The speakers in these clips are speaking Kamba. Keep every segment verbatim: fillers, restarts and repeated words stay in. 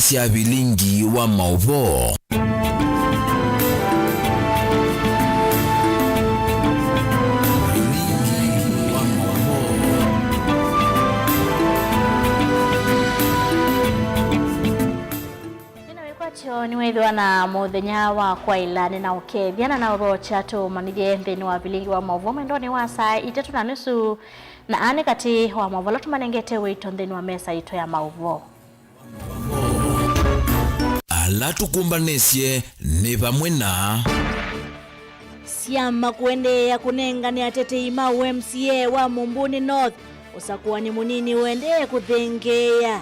sya vilingi wa maũvoo. Vilingi wa maũvoo. Nĩna wĩkwatyo nĩwĩthĩwa na mũthenya wa kwaĩla, nĩnaũkethya na naũthokya tũmanyĩthye nthĩnĩ wa vilingi wa maũvoo mwendonĩ wa saa itatũ na nusu, na aa nĩ katĩ wa maũvoo ala tũmanengete wĩito nthĩnĩ wa mesa yitũ ya maũvoo. Ala tũkũmbanĩsye nĩ vamwe na. Syama kũendeea kũnengane atetei ma ũ M C A wa Mumbuni North, ũsakũani mũnini ũendee kũthĩngĩĩa.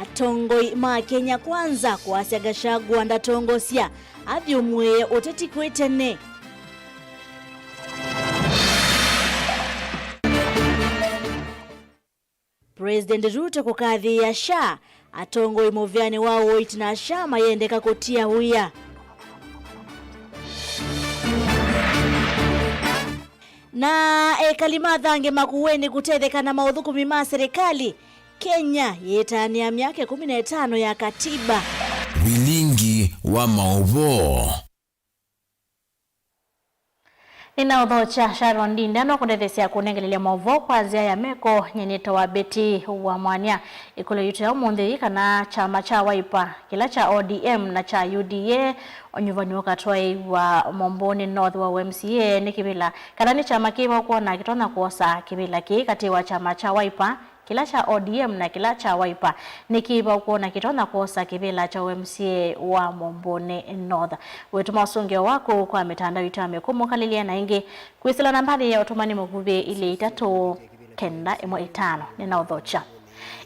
Atongoi ma Kenya Kwanza kwasya Gachagua ndatongosya, athyũmũĩe ũteti kwĩ tene. President Ruto kũkathĩĩa SHA, atongoi mũvĩanĩ wa ũiiti na SHA mayendeka kũtia wia. Na ekali ma Thange Makueni kũtetheka na maũthũkũmi ma serikali, Kenya yĩtanĩa myaka ĩkũmi na ĩtano ya katiba. Vilingi wa maũvoo. Nĩnaũthokya Sharon Ndinda no kũndethesya kũnengelelya maũvoo kwa nzĩa ya meko. Nyie nĩtawa Betty wa Mwania. Ĩkũlyo yitũ ya ũmũnthĩ yĩ kana kyama kya Wiper, kĩla kya O D M na kya U D A, ũnyuvani ũkatwaĩĩw'a Momboni North wa ũ M C A nĩ kĩvĩla, kana nĩ kyama kĩva ũkwona kĩtonya kwosa kĩvĩla kĩĩ katĩ wa kyama kya Wiper, kĩla kya O D M na kĩla kya Wiper? Nĩkĩ vau kwona kĩtonya kwosa kĩvĩla kya ũ M C A wa Momboni North? Wĩtũma ũsũngĩo waku kwa mĩtandao itũ ya mĩkũmũkalĩlye na ĩngĩ kwĩsĩla nambanĩ ya ũtũmani mũkuvĩ ilĩ itatũ kenda ĩmwe ĩtano. Nĩnaũthokya.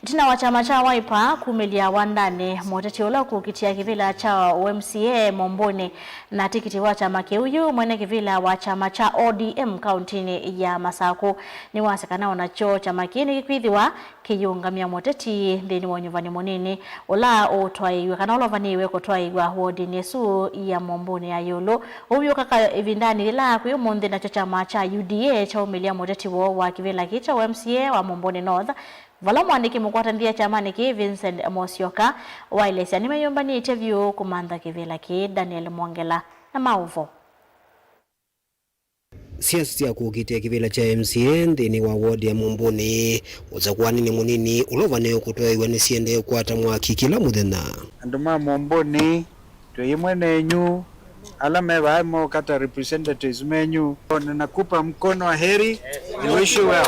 Ĩtina wa kyama kya Wiper kumĩlya wandanĩ, mũteti ũla ũkũkitĩa kĩvĩla kya ũ M C A Momboni na tikiti wa kyama kĩu yu mwene kĩvĩla wa kyama kya O D M kauntinĩ ya Masakũ nĩwasya kana o nakyo kyama kĩĩ nĩkĩkwĩthĩwa kĩyĩũngamya mũteti nthĩnĩ wa ũnyuvani mũnini ũla ũtwaĩiw'e kana ũla ũvanĩĩwe kũtwaĩw'a wodinĩ ĩsu ya Momboni ya ĩũlũ. Ũu vyũka ka ĩvindanĩ yĩla kwĩ ũmũnthĩ nakyo kyama kya U D A kyaumĩlya mũteti woo wa kĩvĩla kĩĩ kya ũ M C A wa Momboni North, vala mwandĩki mũkwatanĩthya kyamanĩ kĩĩ Vincent Musyoka waelesya nĩmeyũmbanĩtye vyũ kũmantha kĩvĩla kĩĩ. Daniel Mwongela na maũvoo. Siasa sya kũkitĩa kĩvĩla kya M C A nthĩnĩ wa ward ya Momboni, ũsakũanĩnĩ mũnini ũla ũvanĩĩwe kũtwaĩw'a nĩsiendee kũkwata mwaki kĩla mũthenya. Andũ ma Momboni, twĩ ĩmwe nenyu, ala me vaa moka ta representatives menyu. Ninakupa mkono wa heri, we wish you well.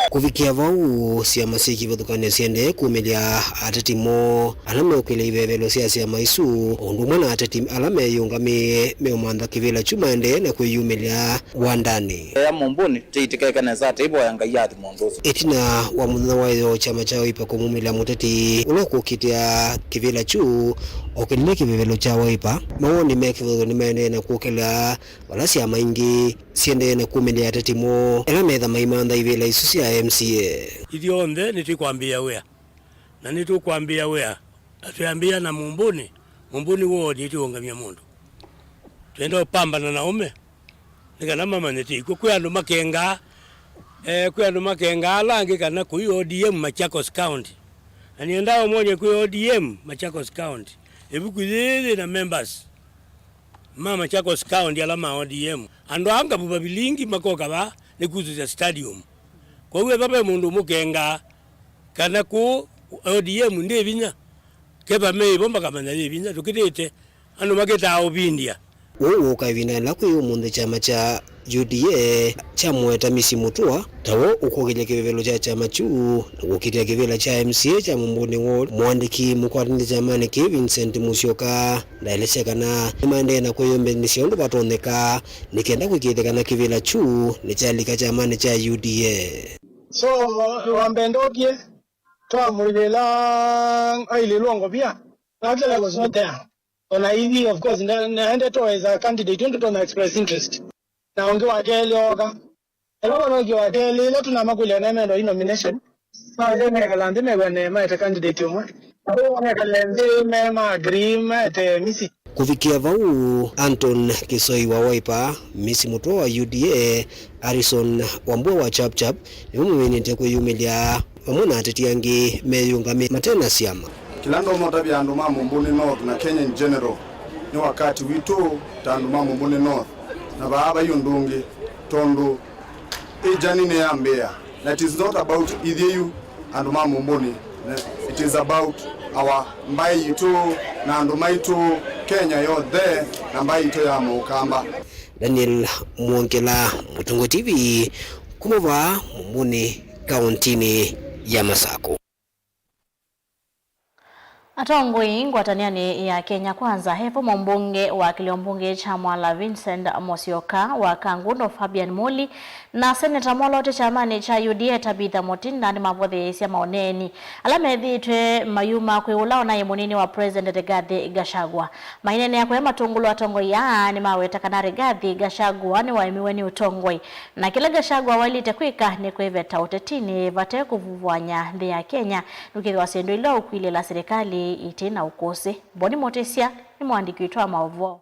Kũvikĩa vau, syama syĩ kĩvathũkany'o siendee kũmĩlya ateti moo ala meũkĩlya ivevelo sya syama isu, o ũndũ ũmwe na ateti ala meyĩũngamĩe meũmantha kĩvĩla kyu maendee na kwĩyumĩlya wandanĩ. Ea Momboni, tĩitĩkeke nesa, tĩivoya Ngai athime ũndũ ũsu. Ĩtina wa mũthenya wa ĩyoo kyama kya Wiper kũmumĩlya mũteti ũla ũkũkitĩa kĩvĩla kyu okĩlile kĩvevelo kya Wiper, mawoni me kĩvathũkany'o nĩmaendee na kũkĩla vala syama ingĩ siendee na kumĩlya ateti moo ala metha maimantha ivĩla isu sya M C A. Ithyonthe nĩtwĩkwambĩĩa wĩa, na nĩtũkwambĩĩa wĩa, na twĩambĩĩa na Mumbuni, Mumbuni woo nĩtũũngamya mũndũ. Twenda ũpambana na ũme, nĩ kana mamanye tĩ ikw'o. Kwĩ andũ makengaa, eh, kwĩ andũ makengaa ala angĩ kana kũi O D M Machakos County. Na nĩendaa ũmwony'e kwĩ O D M Machakos County, ĩvuku yĩĩ yĩ na members ma Machakos County ala ma O D M. Andũ aa ngavuva vilingi makoka vaa nĩ kusũsya stadium. Kwoou ethwa ve mũndũ ũmũkengaa kana kũũ O D M ndĩ vinya, kethwa me ĩvo makamanya yĩ vinya. Tũkĩlĩte andũ makĩtaa ũvindya. Ũũ wũka ĩvinda yĩla kwĩ ũmũnthĩ kyama kya U D A kyamũeta Misi Mũtua ta we ũkũkĩlya kĩvevelo kya kyama kyu na kũkitĩa kĩvĩla kya M C A kya Mumbuni Ward. Mũandĩki mũkwatanĩthya kyamanĩ kĩĩ Vincent Musyoka ndaelesya kana nĩmaendee na kwĩyũmbanĩsya ũndũ vatonyeka nĩ kenda kũĩkĩĩthya kana kĩvĩla kyu nĩkyalika kyamanĩ kya U D A. So, wa mbee ndokie, twamũivĩla ailĩlwa ngovia, nakĩla kũsotea. Ona ithi, of course, nda-, naendete o as a candidate, ndio tuna express interest. Na ũngĩ wa kelĩ oka. Ela mwana ũngĩ wa kelĩ, ila tunamakũlya na mendo i nomination. Maze mekala nthĩ mew'ane maete candidate ũmwe. Abo mekala nthĩ me ma agree maete Misi. Kũvikĩa vau, Anton Kisoi wa Wiper, Misi Mũtwa wa U D A, Harrison Wambua wa Chap Chap nĩwe mũminĩte kwĩyumĩlya vamwe na ateti angĩ meyũngamĩe mate na syama. Kĩla ndomotavya andũ ma Mumbuni North na Kenya in general, nĩ wakati witũ ta andũ ma Mumbuni North, na vaa vai ũndũ ũngĩ, tondũ ĩ journey nĩyambĩĩa, na it is not about ithyĩ yu andũ ma Mumbuni, it is about our mbaĩ yitũ na andũ maitũ, Kenya yonthe na mbaĩ yitũ ya Mũkamba. Daniel Mwongela, Mũtũngũ T V, kuma vaa Mumbuni, kauntinĩ ya Masakũ. Atongoi ngwatanĩonĩ ya Kenya Kwanza, he vo mũmbunge wa kĩlio mbunge kya Mwala Vincent Musyoka, wa Kangundo Fabian Muli, na seneta mwoloote kyamanĩ kya U D A Tabitha Mutinda nĩmavotheeisye maũneeni ala methĩĩtwe mayuma kwĩ ũla ũnaĩ mũnini wa President Rigathi Gachagua. Maineenea kũya matũngũlũ, atongoi aa nĩmaweta kana Rigathi Gachagua nĩwaemiwe nĩ ũtongoi, na kĩla Gachagua waĩlĩte kwĩka nĩ kwĩveta ũtetinĩ vate kũvuvũany'a nthĩ ya Kenya, nũkĩthĩwa syĩndũ ila ũkwilĩla silikalĩ iti na ũkũsĩ. Boni Mũtĩsya nĩ mũandĩki witũ wa maũvoo.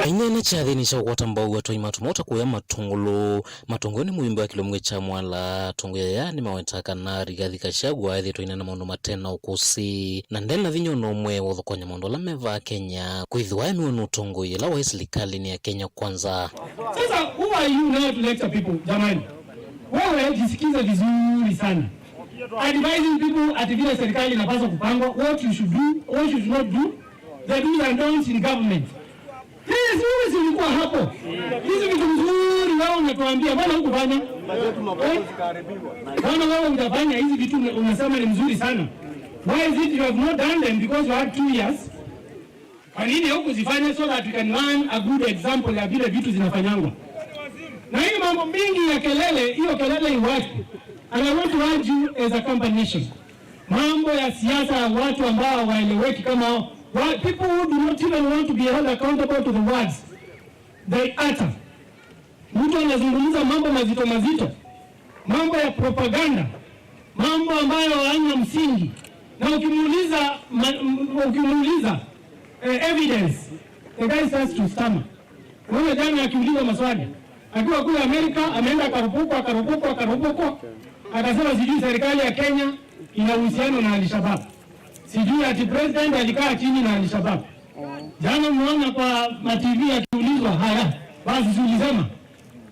Aineena kyathĩnĩ kya kũkwata mbau atwai matũmota kũya matũngũlũ, matongoi nĩ mũyumbe wa kĩlio mbunge kya Mwala, atongoi aya nĩmaweta kana Rigathi Gachagua ethĩĩtwe aineena maũndũ mate na ũkũsĩ, na nde na vinya o na ũmwe wa ũthokoany'a maũndũ ala me vaa Kenya, kwĩthĩwa aemiwe nĩ ũtongoi ĩla waĩ silikalĩnĩ ya Kenya Kwanza. Sasa, who are you now to lecture people, jamani? Wewe jisikize vizuri sana. Advising people ati vile serikali inapaswa kupangwa, what you should do, what you should not do, the do's and don'ts in government. Yes, wewe si ulikuwa hapo. Hizi vitu mzuri wewe unatuambia, mbona hukufanya? Eh? Mbona wewe hujafanya hizi vitu ume-, unasema ni mzuri sana? Why is it you have not done them because you had two years? Kwa nini hukuzifanya so that we can learn a good example ya vile vitu zinafanyangwa? Na hii mambo mingi ya kelele, hiyo kelele iwache. And I want to urge you as a Kampala nation, mambo ya siasa ya watu ambao hawaeleweki kama hao, wa-, people who do not even want to be held accountable to the words they utter. Mtu anazungumza mambo mazito mazito, mambo ya propaganda, mambo ambayo hayana msingi, na ukimuuliza ma-, m-, ukimuuliza, eh, evidence, the guy starts to stammer. Unaona jana akiulizwa maswali, akiwa kule Amerika, ameenda akarupukwa, akarupukwa, akarupukwa, akasema sijui serikali ya Kenya ina uhusiano na Al-Shabaab. Sijui ati president alikaa chini na Al-Shabaab. Jana umeona kwa ma T V akiulizwa, haya, basi si ulisema?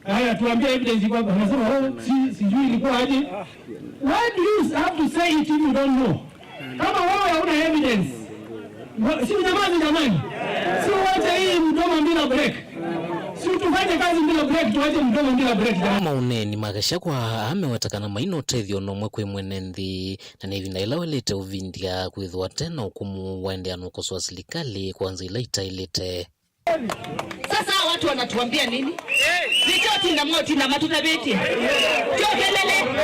Haya, tuambie evidence iko wapi? Anasema, "Oh, si, sijui ilikuwa aje." Why do you have to say it if you don't know? Kama wewe hauna evidence, wa-, si unyamaze jamani? Si uache hii mdomo bila break? Si tufanye kazi bila break, tuache mdomo bila break jamani? Maũneeni ma Gachagua ameweta kana maina ũtethyo nomwe kwĩ mwene nthĩ, na nĩ ĩvinda yĩla waĩlĩte ũvindya kwĩthĩwa te na ũkũmũ waendeea na ũkosoa silikalĩ kwa nzĩa ila itaĩlĩte. Sasa hawa watu wanatuambia nini? Nĩkyo tinda mwaũtinda matũtavĩtye? Tyo kelele.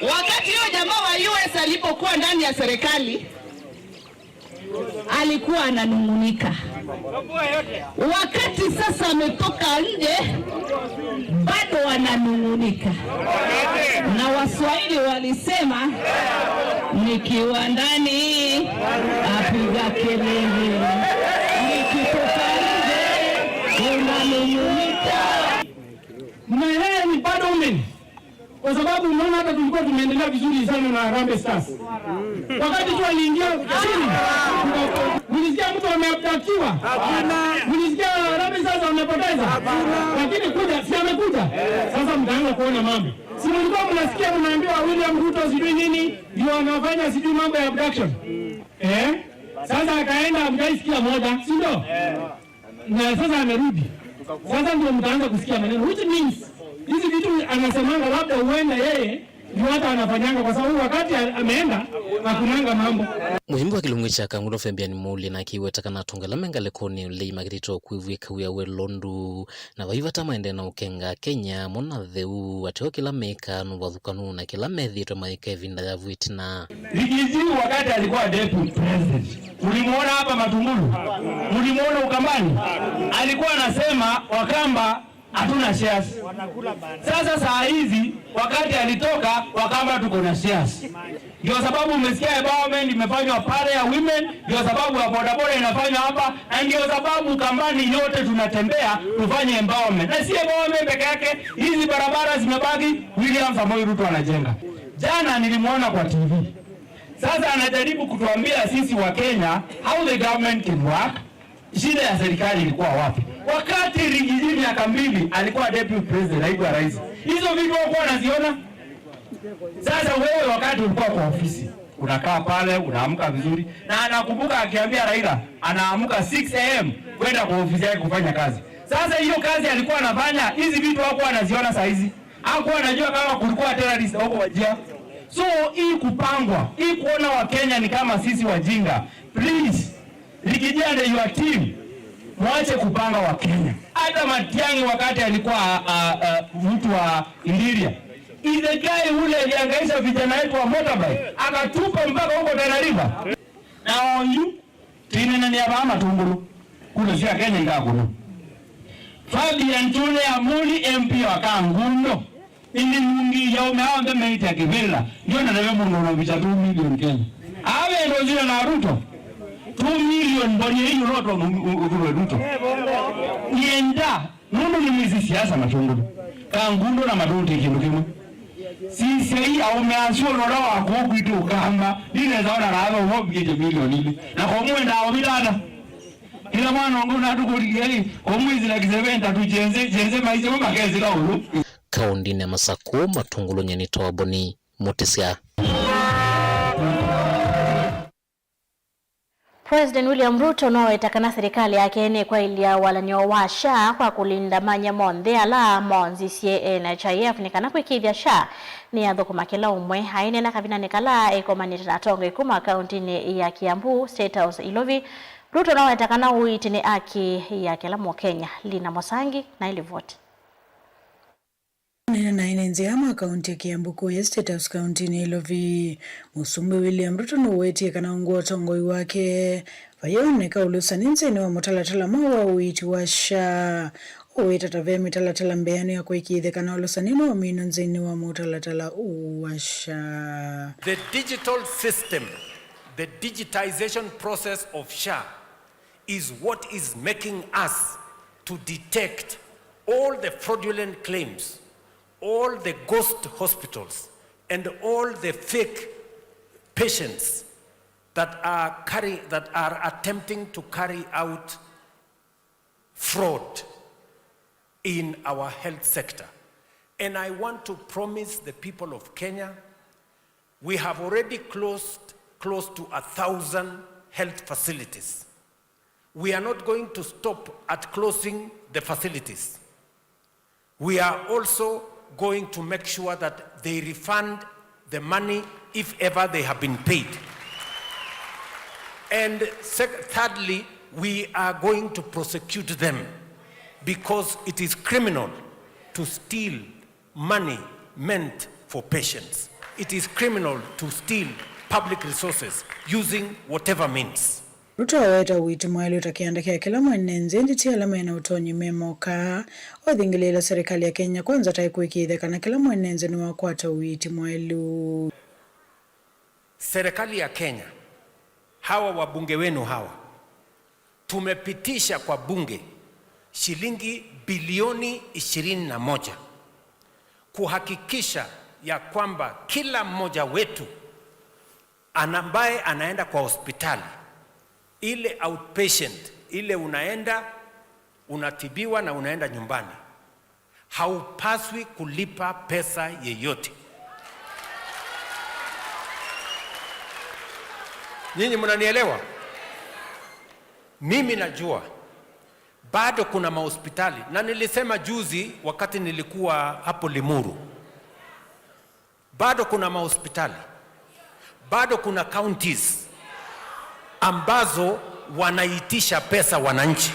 Wakati huyo jamaa wa U S alipokuwa ndani ya serikali, alikuwa ananung'unika. Wakati sasa ametoka nje, bado ananung'unika. Na Waswahili walisema, "Nikiwa ndani, apiga kelele. Nikitoka nje, unanung'unika." Na yeye ni bado ume-, kwa sababu unaona hata tulikuwa tumeendelea vizuri sana na Harambee Stars. Wakati tu aliingia chini, mlisikia mtu ameabductiwa? Hakuna. Mlisikia Harambee Stars wamepoteza? Hakuna. Lakini kuja, si amekuja? Sasa mtaanza kuona mambo. Si mlikuwa mnasikia mnaambiwa William Ruto sijui nini, ndio anafanya sijui mambo ya abduction? Eh? Sasa akaenda, hamjaisikia moja, si ndio? Na sasa amerudi. Sasa ndio mtaanza kusikia maneno, which means hizi vitu anasemanga labda huenda yeye ndio hata anafanyanga, kwa sababu wakati a-, ameenda, hakunanga mambo. Mũyumbe wa kĩlungu kya Kangundo Fabian Muli nake aiweta kana atongoi ala me ngalĩkonĩ ũlei makĩlĩte kwĩvw'ĩka wĩa wĩ lũndũ, na vai vata maendee na ũkenga Kenya mona theu, ateo kĩla mekaa nĩ ũvathũkanu na kĩla methĩĩtwe mayĩka ĩvinda yavu ĩtina. Rigiji wakati alikuwa deputy president, ulimuona hapa Matungulu? Ulimuona Ukambani? Alikuwa anasema Wakamba Hatuna shares. Sasa saa hizi, wakati alitoka, wakaamba tuko na shares. Ndio sababu umesikia empowerment imefanywa pale ya women, ndio sababu ya bodaboda inafanywa hapa, na ndio sababu Kambani yote tunatembea tufanye empowerment. Na si empowerment peke yake, hizi barabara zimebaki, William Samoei Ruto anajenga. Jana nilimwona kwa T V. Sasa anajaribu kutuambia sisi wa Kenya how the government can work. Shida ya serikali ilikuwa wapi? Wakati Rigiji miaka mbili alikuwa deputy president, haikuwa rais. Hizo vitu hakuwa anaziona. Sasa wewe, wakati ulikuwa kwa ofisi, unakaa pale, unaamka vizuri. Na anakumbuka akiambia Raila, anaamka six a m kwenda kwa ofisi yake kufanya kazi. Sasa hiyo kazi alikuwa anafanya, hizi vitu hakuwa anaziona saa hizi. Hakuwa anajua kama kulikuwa terrorist huko Wajir. So hii kupangwa, hii kuona Wakenya ni kama sisi wajinga. Please, Rigiji and your team, mwache kupanga Wakenya. Hata Matiang'i wakati alikuwa, uh, uh, mtu wa Interior, is the guy ule alihangaisha vijana wetu wa motorbike, akatupa mpaka huko Tana River. Na oyu, twĩneenanĩa vaa Matũngũlũ, kura sya Kenya ikakũnwa. Fabian Chule Amuli, M P wa Kangundo, ĩndĩ nungi ya aũme onthe meĩtya kĩvĩla, ndiona nave mũndũ ũnavikya two million Kenya. Aa wendo ũsio na Ruto, two million mboni ĩĩ ũlotwa ũthulwe Ruto. Nienda, nũndũ nĩ mwĩsĩ siasa Matũngũlũ. Kangundo na Matũngũlũ ti kĩndũ kĩmwe. Sisyai aũme asu ũlola wa kũũ kwitũ Ũkamba, ndinesa ona nave ũmwe ũvikĩtye milioni ilĩ. Na komwendaa ũvitata. Kĩla mwana ũngĩ ũnatukũlilyei, ũmwĩsĩla kĩseventa tu jenze, jenze maisha mo makesĩla ũlũ. Kaũndĩnĩ ya Masakũ, Matũngũlũ nyeni twa Boni, Mũtĩsya. President William Ruto noweta kana serikali yake nĩkwaĩlya walany'o wa SHA kwa kũlinda manya monthe ala moonzisye N H I F nĩ kana kwĩkĩĩthya SHA nĩyathũkũma kĩla ũmwe. Aineena kavindanĩ kala ekomanĩte na atongoi kuma kaũntĩnĩ ya Kiambu, State House Ilovi, Ruto noweta kana ũiiti nĩ aki ya kĩla Mũkenya. Lina Mosangi na ĩlivoti. Neena na ene nzĩa ma kaunti ya Kiambu kũya State House kauntinĩ ya Ilovi, Mũsumbĩ William Ruto nũwetie kana ungu wa ũtongoi wake, vayoneka ũlũsani nthĩnĩ wa mũtalatala mweũ wa ũiiti wa SHA. Ũweta ta ve mĩtalatala mbeanu ya kũĩkĩĩthya kana ũlũsani nĩwaminwa nthĩnĩ wa mũtalatala ũũ wa SHA. The digital system, the digitization process of SHA is what is making us to detect all the fraudulent claims, all the ghost hospitals, and all the fake patients that are carry-, that are attempting to carry out fraud in our health sector. And I want to promise the people of Kenya, we have already closed close to a thousand health facilities. We are not going to stop at closing the facilities. We are also going to make sure that they refund the money if ever they have been paid. And sec-, thirdly, we are going to prosecute them because it is criminal to steal money meant for patients. It is criminal to steal public resources using whatever means. Ruto aweta ũiiti mwaĩlu ta kĩanda kya kĩla mwene nthĩ, ĩndĩ ti ala mena ũtonyi me moka. Othingĩlĩĩla serikali ya Kenya Kwanza ta ĩkũĩkĩĩthya kana kĩla mwene nthĩ nĩwakwata ũiiti mwaĩlu. Serikali ya Kenya, hawa wabunge wenu hawa, tumepitisha kwa bunge shilingi bilioni ishirini na moja kuhakikisha ya kwamba kila mmoja wetu ana-, ambaye anaenda kwa hospitali, ile outpatient, ile unaenda, unatibiwa na unaenda nyumbani, haupaswi kulipa pesa yeyote. Nyinyi mnanielewa? Mimi najua bado kuna mahospitali, na nilisema juzi wakati nilikuwa hapo Limuru, bado kuna mahospitali, bado kuna counties ambazo wanaitisha pesa wananchi.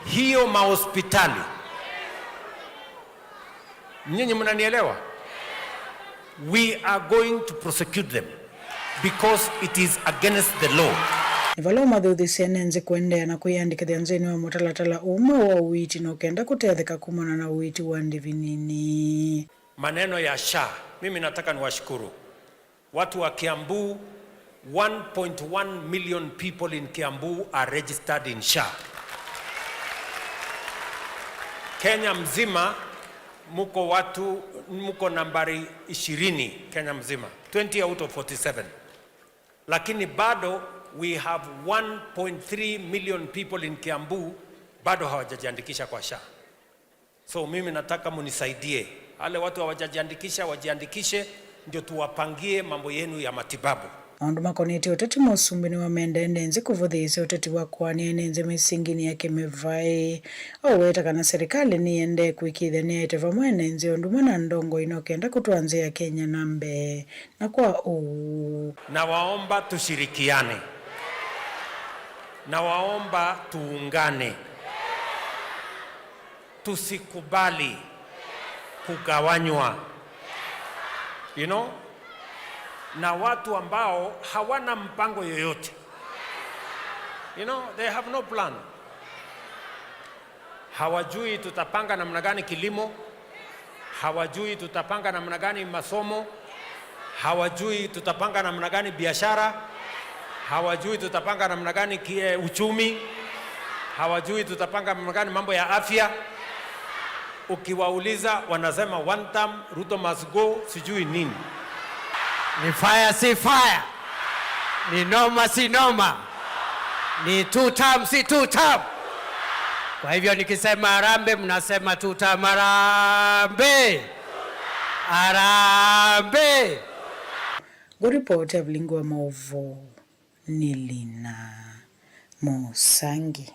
Hiyo mahospitali, nyinyi mnanielewa? We are going to prosecute them because it is against the law. Nĩ vala ũmathuthisye ene nzĩ kũendeea na kwĩyandĩkĩthya nthĩnĩ wa mũtalatala ũmwe wa ũiiti nũkenda kũtetheka kumana na ũiiti wa ndĩvi nini. Maneno ya SHA, mimi nataka niwashukuru watu wa Kiambu. One point one million people in Kiambu are registered in SHA. Kenya mzima muko watu, muko nambari ishirini Kenya mzima, twenty out of forty-seven. Lakini bado we have one point three million people in Kiambu bado hawajajiandikisha kwa SHA. So mimi nataka munisaidie. Wale watu hawajajiandikisha, wajiandikishe, ndio tuwapangie mambo yenu ya matibabu. Maũndũ makonetye ũteti, Mũsumbĩ nĩwamenda ene nzĩ kũvũthĩĩsya ũteti wa kũanĩa ene nzĩ mĩsinginĩ ya kĩmĩvaĩ. Aũweta kana serikali nĩyendee kũĩkĩĩthya nĩyaete vamwe ene nzĩ o ndũmwe na ndongoi nokenda kũtwaa nzĩ ya Kenya na mbee. Na kwa ũu. Nawaomba tushirikiane. Nawaomba tuungane. Tusikubali kugawanywa. You know? Na watu ambao hawana mpango yoyote. You know, they have no plan. Hawajui tutapanga namna gani kilimo, hawajui tutapanga namna gani masomo, hawajui tutapanga namna gani biashara, hawajui tutapanga namna gani ki-, eh, uchumi, hawajui tutapanga namna gani mambo ya afya. Ukiwauliza, wanasema one term, Ruto must go, sijui nini. Ni fire si fire, ni noma si noma, ni two term si two term. Kwa hivyo nikisema harambee, mnasema two term harambee. Harambee. Ngũripoti Avilingi wa Maũvoo nĩ Lina Mũsangi.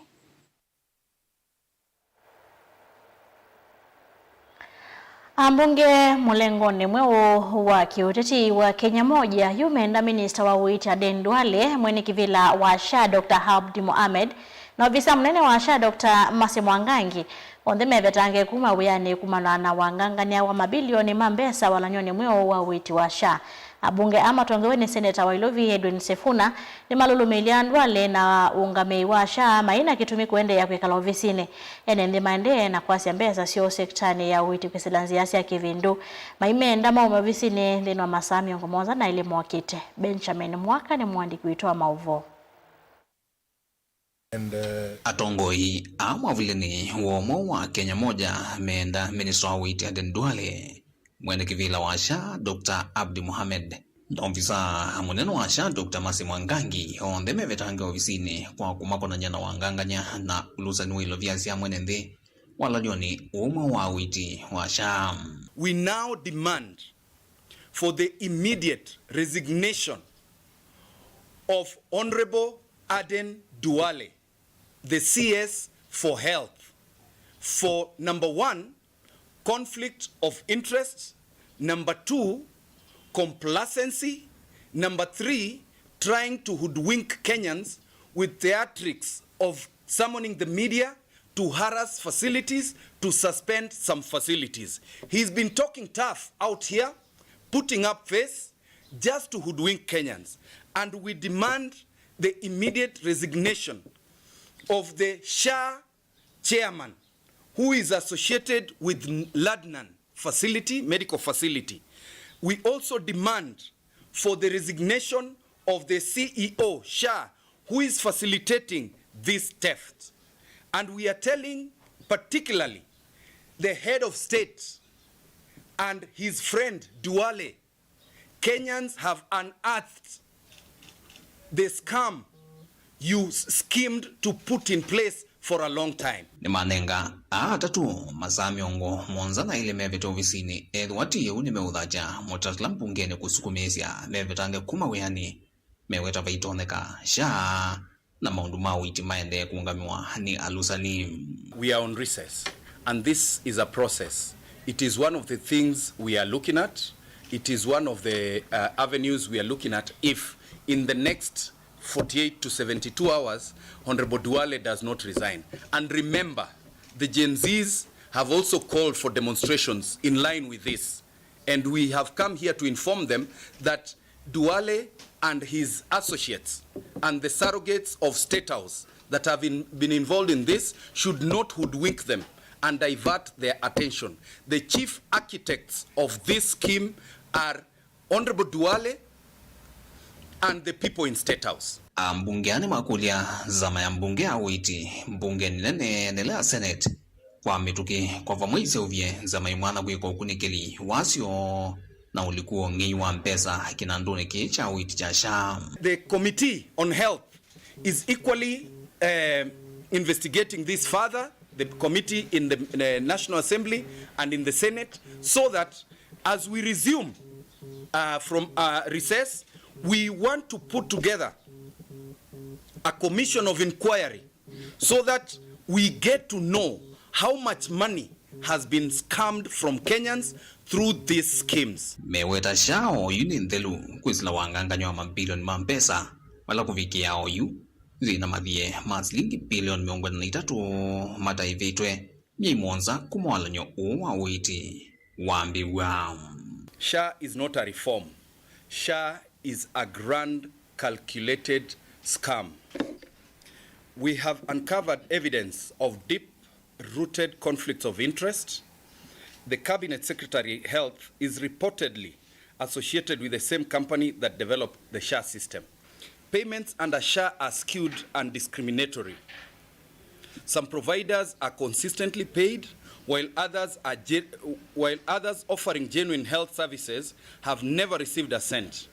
Ambunge mũlengonĩ mweũ wa kĩũteti wa Kenya Moja yu menda minista wa ũiiti Aden Duale, mwene kĩvĩla wa SHA Doctor Abdi Mohamed, na ovisa mũnene wa SHA Doctor Mercy Mwangangi, onthe mevetange kuma wĩanĩ kumana na wangangany'a wa mabilioni ma mbesa walany'onĩ mweũ wa ũiiti wa SHA. Abunge aa matongewe nĩ Seneta wa Ilovi Edwin Sifuna nĩmalũlũmĩĩlye Duale na ũngamĩi wa SHA mai na kĩtumi kũendeea kwĩkala ovisinĩ. Ene nthĩ maendee na kwasya mbesa syoo sektanĩ ya ũiiti kwĩsĩla nzĩa sya kĩvindu. Maimenda maume ovisinĩ nthĩnĩ wa masaa mĩongo mũonza na elĩ mokĩte. Benjamin Mwaka nĩ mũandĩki witũ wa maũvoo. Atongoi aa mwavulĩnĩ wa ũmwe wa Kenya Moja meenda minista wa ũiiti Aden Duale, mwene kĩvĩla wa SHA Doctor Abdi Mohamed, na ovisa mũnene wa SHA Doctor Mercy Mwangangi, onthe mevetange ovisinĩ kwa kũmakonany'a na wangangany'a na ũlũsani wa ilovia sya mwene nthĩ walany'onĩ ũmwe wa ũiiti wa SHA. We now demand for the immediate resignation of Honorable Aden Duale, the C S for Health, for, number one, conflict of interest, number two, complacency, number three, trying to hoodwink Kenyans with theatrics of summoning the media to harass facilities, to suspend some facilities. He's been talking tough out here, putting up face just to hoodwink Kenyans. And we demand the immediate resignation of the SHA chairman who is associated with Ladnan facility, medical facility. We also demand for the resignation of the C E O, SHA, who is facilitating this theft. And we are telling particularly the head of state and his friend Duale, Kenyans have unearthed the scam you s-, schemed to put in place for a long time. Nĩmanenga aa atatũ masaa mĩongo mũonza na elĩ mevĩte ovisinĩ, ethĩwa ti ũu nĩmeũthatya mũtalatala mbungenĩ kũsukumĩĩsya mevetange kuma wĩanĩ. Meweta vaitonyeka SHA na maũndũ ma ũiiti maendee kũũngamĩwa nĩ alũsani. We are on recess, and this is a process. It is one of the things we are looking at. It is one of the, uh, avenues we are looking at if in the next forty-eight to seventy-two hours, Honorable Duale does not resign. And remember, the Gen Zs have also called for demonstrations in line with this. And we have come here to inform them that Duale and his associates and the surrogates of State House that have in, been involved in this should not hoodwink them and divert their attention. The chief architects of this scheme are Honorable Duale and the people in State House. Ambunge aa nĩmakũlya nzama ya mbunge ya ũiiti mbungeni nene nene ya Senate kwa mĩtũkĩ kwa vamwe iseũvye nzama imwana kwĩka ũkunĩkĩli wasyo na ũliku wa ũng'ei wa mbesa kĩnandũnĩ kĩĩ kya ũiiti kya SHA. The Committee on Health is equally, uh, investigating this further, the committee in the, uh, National Assembly and in the Senate, so that as we resume, uh, from, uh, recess, we want to put together a commission of inquiry so that we get to know how much money has been scammed from Kenyans through these schemes. Meweta SHA oyu nĩ nthelu kwĩsĩla wangangany'o wa mabilioni ma mbesa, vala kũvikĩa oyu yĩna mathie ma silingi bilioni mĩongo ĩna na itatũ mataĩvĩtwe myei mũonza kuma walany'o ũũ wa ũiiti wambĩw'a. SHA is not a reform. SHA is a grand calculated scam. We have uncovered evidence of deep-rooted conflicts of interest. The Cabinet Secretary Health is reportedly associated with the same company that developed the SHA system. Payments under SHA are skewed and discriminatory. Some providers are consistently paid, while others are ge-, while others offering genuine health services have never received a cent.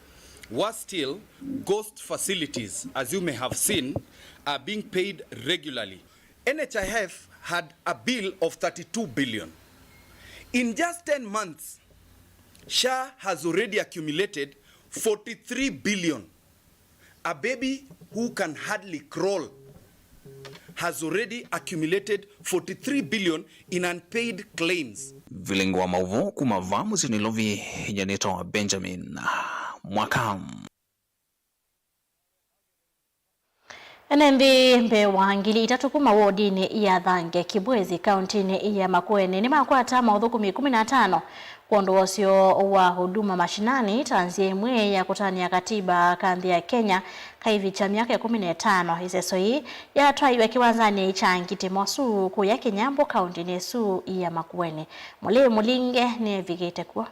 Worse still, ghost facilities, as you may have seen, are being paid regularly. N H I F had a bill of thirty-two billion. In just ten months, SHA has already accumulated forty-three billion. A baby who can hardly crawl has already accumulated forty-three billion in unpaid claims. Vilingi wa maũvoo kuma vaa mũsyĩ Nairobi, nyie nĩtawa Benjamin Mwaka. Ene nthĩ mbee wa ngili itatũ kuma wodinĩ ya Thange Kibwezi, kauntinĩ ya Makueni, nĩmakwata maũthũkũmi kũmi na atano kwondũ wa ũseo wa Huduma Mashinani ta nzĩa ĩmwe ya kũtanĩa katiba ka nthĩ ya Kenya kaivi kya myaka ĩkũmi na ĩtano. Ĩseso yĩĩ yatwaiwe kĩwanzanĩ kya Ngiti Mosu kũya Kĩnyambũ, kauntinĩ ĩsu ya Makueni. Mũlĩĩ Mũlinge nĩevikĩte kw'o.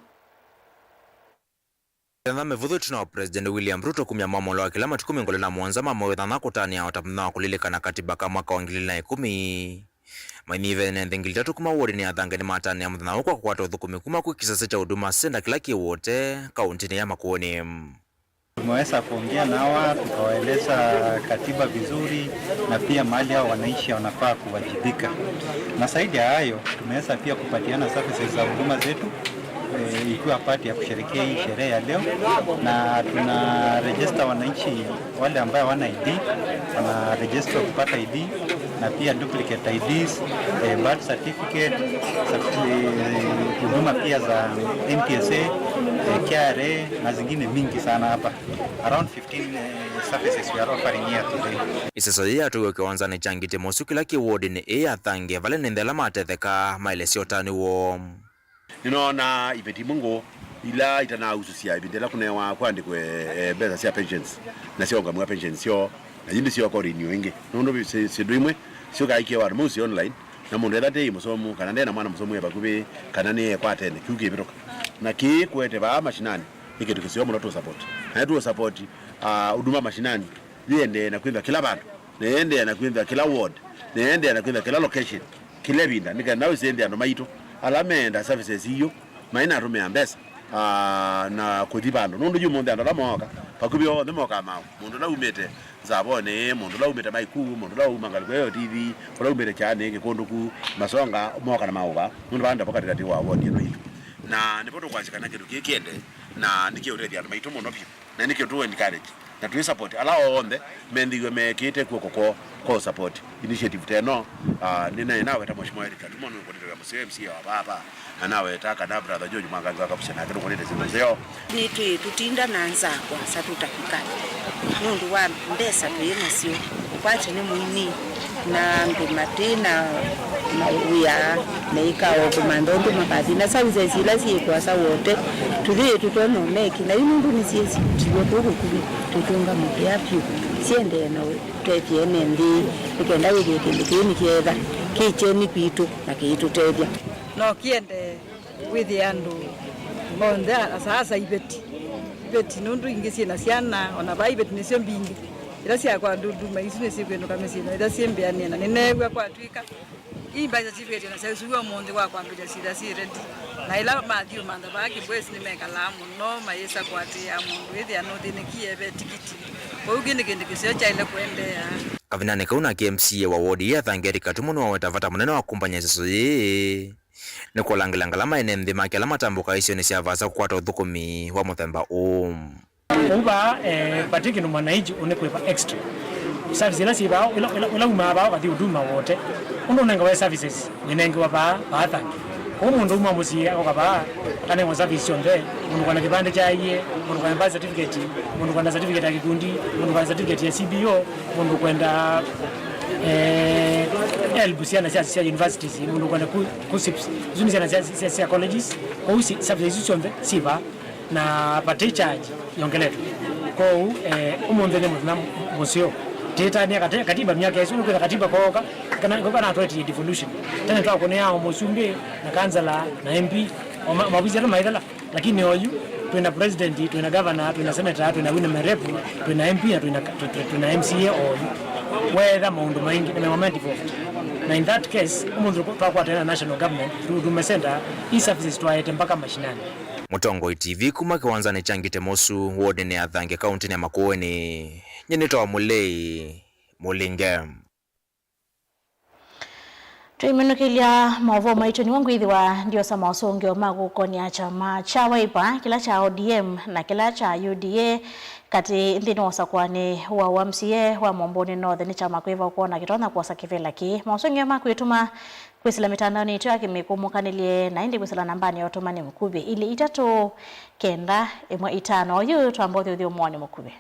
Ĩthantha mĩvũthũ ĩtina wa President William Ruto kumya mwamũlo wa kĩla matukũ mĩongo ĩlĩ na mũonza ma mwei wa thantha kũtanĩa o ta mũthenya wa kũlilikana katiba ka mwaka wa ngili ilĩ na ĩkũmi. Mainyive ene nthĩ ngili itatũ kuma wodinĩ ya Thange nĩmatanĩa mũthenya ũũ kwa kũkwata ũthũkũmi kuma kwĩ kĩsese kya Huduma Center kĩla kĩ Wote, kauntinĩ ya Makueni. Tumeweza kuongea na hawa, tukawaeleza katiba vizuri na pia mahali hao wananchi wanafaa kuwajibika. Na zaidi ya hayo, tumeweza pia kupatiana services za huduma zetu, eh, ikiwa part ya kusherehekea hii sherehe ya leo, na tuna register wananchi wale ambao hawana I D, wana register kupata I D, na pia duplicate I Ds, eh, birth certificate, certi-, eh, huduma pia za N T S A, eh, K R A na zingine mingi sana hapa. Around fifteen, eh, services we are offering here today. Ĩseso yĩĩ yatwaiwe kĩwanzanĩ kya Ngiti Mosu kĩla kĩ wodinĩ ĩĩ ya Thange, vala ene nthĩ ala matethekaa maelesya ũtanu woo. Nĩnoona iveti imwe ngũũ ila itanausũsya ĩvinda ĩla kũnewa kũandĩkwe, eh, mbesa sya pensions na syaũngamĩwa pensions syoo, na yu ndĩsyooka ũrĩnio ĩngĩ. Nũndũ syĩ-, syĩndũ imwe syũkaa ikĩawa andũ mausĩ online, na mũndũ etha nde mũsomu, kana nde na mwana mũsomu e vakuvĩ, kana nĩ ekwatene, kĩu kĩvĩtũka. Na kĩĩ kũete vaa mashinani nĩ kĩndũ kĩseo mũno tũ support. Na tũ support, ah, Huduma Mashinani yĩendee na kwĩthwa kĩla vandũ, na yĩendee na kwĩthwa kĩla ward, na yĩendee na kwĩthwa kĩla location, kĩla ĩvinda, nĩ kana ũsĩ nthĩ andũ maitũ ala meenda services iũ, mainatũmĩa mbesa, ah, na kũthi vandũ. Nũndũ yu ũmũnthĩ andũ ala mooka, vakuvĩ onthe mokaa maũ. Mũndũ ũla umĩte Nzavonĩ, mũndũ ũla umĩte Maikuu, mũndũ ũla uma ngalĩko ĩyo Tithi, ũla umĩte Kyaanĩ, Kĩkũndũku, Masonga, moka na maũva. Nũndũ vaa ndavo katĩkatĩ wa wodi ĩno itũ. Na nĩvo tũkwasya kana kĩndũ kĩĩ kĩende, na nĩkĩũtethya andũ maitũ mũno vyũ. Na nĩkĩo tũ encourage na twĩ support ala onthe menthĩiwe mekĩte kw'oko kwoo, Kwa support initiative ta ĩno, ah, nĩ na, naweta Mheshimiwa Eric Katumo, nũkũnĩte wĩa mũseo M C A wa vaa, na naweta kana Brother George Mwangangi wa Kabucha nake nũkũnĩte syĩndũ nzeo. Nĩtwĩ tũtinda na nzaa kwasa tũtavika nũndũ wa mbesa twĩ nasyo. Kwakya nĩ mũini na andũ matĩ na mawĩa na ĩkao kũmantha ũndũ makathi na services ila syĩ kwasa wote. Tũthĩ tũtona ũneki na yu nũndũ nĩsyĩsitiwe kũu kũkuvĩ, tũtũnga mũvea vyũ syendee na ũtethya ene nthĩ, nĩ kenda wĩthĩe kĩndũ kĩĩ nĩkyeetha kĩ kyeni kwitũ na kĩitũtethya. No kĩende wĩthĩe andũ onthe, asa asa iveti, iveti nũndũ ingĩ syĩ na syana, o na vaa iveti nĩsyo mbingĩ. Ila syakwa ndunduma isu nĩsyĩkwĩnũka mĩsyĩ na ila syĩ mbĩanĩe, na nĩneew'a kwatw'ĩka ii mbaĩ certificate na syaisuiwe ũmũnthĩ wa kwambĩlya syĩtha syĩ ready. Na ĩla mathiĩ ũmantha vaa Kĩbwesi nĩmekalaa mũno mayĩsa kũatĩĩa mũndũ wĩthĩa nũthĩnĩkie ve tikiti. Kwoou kĩĩ nĩ kĩndũ kĩseo kyaĩle kũendeea. Kavindanĩ kau nake M C A wa ward ya Athangi Eric Katumo nĩwaweta vata mũnene wa kũmbany'a ĩseso yĩĩ nĩ kũlangĩla ngalama ene nthĩ make ala matambũkaa isionĩ sya vaasa kũkwata ũthũkũmi wa mũthemba ũũ. Ũu vaa, eh, vati kĩndũ mwananchi ũnĩkwĩva extra. Service ila syĩ vaa, ila, ila, ila umaa vaa ũkathi Huduma wote. Ũndũ ũnengawa services, wĩnengewa vaa, vaa Athangi. Kwoou mũndũ uma mũsyĩ akoka vaa, akanengwa service syonthe, mũndũ kwenda kĩvandĩ kya I A, mũndũ kwenda birth certificate, mũndũ kwenda certificate ya kĩkundi, mũndũ kwenda certificate ya C B O, mũndũ kwenda, eh, help syana sya, sya universities, mũndũ kwenda ku-, kusips, isu nĩ syana sya, sya, sya colleges, kwoou si-, services isu syonthe syĩ vaa. Na vati charge yongeletwe. Kwoou, eh, ũmũnthĩ nĩ mũthenya mũseo. Tĩtanĩa kate-, katiba myaka ĩsu, nũkwĩtha katiba kooka, kana, kana atwetie devolution. Tene twakũnĩaa o mũsumbĩ na kansela na M P, o ma-, mavisi ala maithela. Lakini oyu, twĩna president, twĩna governor, twĩna senator, twĩna women rep, twĩna M P, na twĩna, twi-, twi-, twĩna M C A oyu. Weetha maũndũ maingĩ, nĩ mema me devolved. Na in that case, ũmũnthĩ twakwatana na national government, through Huduma Center, e-services twaete mpaka mashinani. Mũtongoi T V kuma kĩwanzanĩ kya Ngite Mosu, wodinĩ ya Athangi, kaũntĩnĩ ya Makueni, nyie nĩtawa Mũlei Mũlinge. Tũiminũkĩlya maũvoo maitũ, nĩw'o ngwĩthĩwa ndiosa maũsũngĩo ma kũkonĩa kyama kya Wiper, kĩla kya O D M na kĩla kya U D A katĩ nthĩnĩ wa ũsakũanĩ wa ũ M C A wa Mwomboni North. Nĩ kyama kwĩva ũkwona kĩtonya kwosa kĩvĩla kĩĩ? Maũsũngĩo ma kwĩtũma kwĩsĩla mĩtandaonĩ yitũ ya kĩmĩkũmũkanĩlye, na ĩndĩ kwĩsĩla nambanĩ ya ũtũmani mũkuvĩ, ilĩ itatũ kenda ĩmwe itano. Oyu twamba ũthi ũthi ũmwoni mũkuvĩ.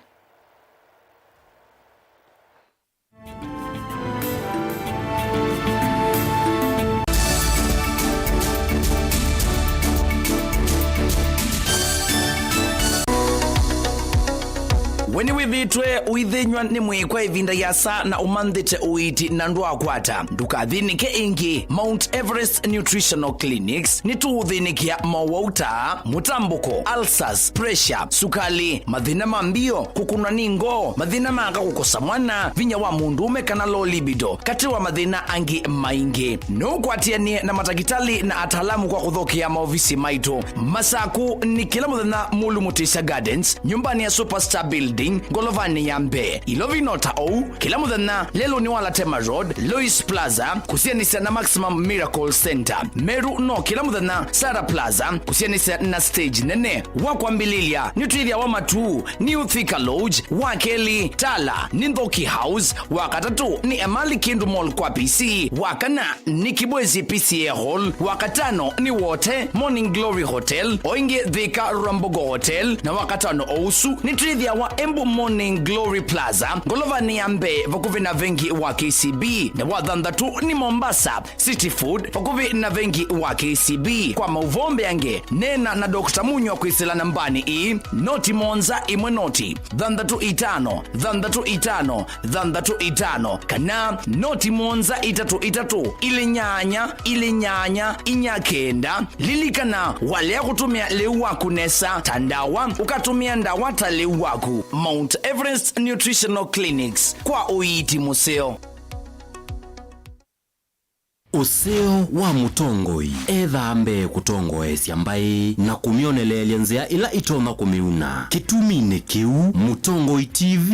We nĩwĩthĩĩtwe ũithĩnyw'a nĩ mwĩĩ kwa ĩvinda yĩasa na ũmanthĩte ũiiti na ndwaakwata? Ndũkathĩnĩke ĩngĩ. Mount Everest Nutritional Clinics nĩtũũthĩnĩkĩa mowau ta mũtambũko, ulcers, pressure, sukali, mathĩna ma mbio, kũkũnwa nĩ ngoo, mathĩna ma aka kũkosa mwana, vinya wa mũndũũme kana low libido, katĩ wa mathĩna angĩ maingĩ. No ũkwatĩanĩe na matakĩtalĩ na ataalamu kwa kũthokea maovisi maitũ. Masaku nĩ kĩla mũthenya Mulu Mutisya Gardens, nyũmbanĩ ya Superstar Building, ngolovanĩ ya mbee. Ilovi no ta ũu, kĩla mũthenya lelũnĩ wa Latema Road, Lois Plaza, kũsianĩsya na Maximum Miracle Center. Meru no kĩla mũthenya Sarah Plaza, kũsianĩsya na stage nene. Wa kwambĩlĩlya, nĩtwĩthĩawa Matuu, New Thika Lodge, wa kelĩ, Tala, nĩ Nthoki House, wa katatũ, nĩ Emali Kindu Mall kwa P C, wa kana, nĩ Kibwezi P C A Hall, wa katano nĩ Wote Morning Glory Hotel, o ĩngĩ Thika Rwambogo Hotel, na wa katano o ũsu nĩtwĩthĩawa Embu Morning Glory Plaza, ngolovanĩ ya mbee vakuvĩ na vengi wa K C B, na wa thanthatũ nĩ Mombasa City Food vakuvĩ na vengi wa K C B. Kwa maũvoo mbeange, neena na Doctor Munywa kwĩsĩla nambanĩ ĩĩ, noti mũonza ĩmwe noti, thanthatũ itano, thanthatũ itano, thanthatũ itano, kana noti mũonza itatũ itatũ, ilĩ nyanya, ilĩ nyanya, inya kenda. Lilikana, walea kũtũmĩa lĩu waku nesa ta ndawa, ũkatũmĩa ndawa ta lĩu waku. Mount Everest Nutritional Clinics, kwa ũiiti mũseo. Ũseo wa mũtongoi ethaa mbee kũtongoesya mbaĩ na kũmyoneleelya nzĩa ila itonya kũmĩuna. Kĩtuminĩ kĩu, Mũtongoi T V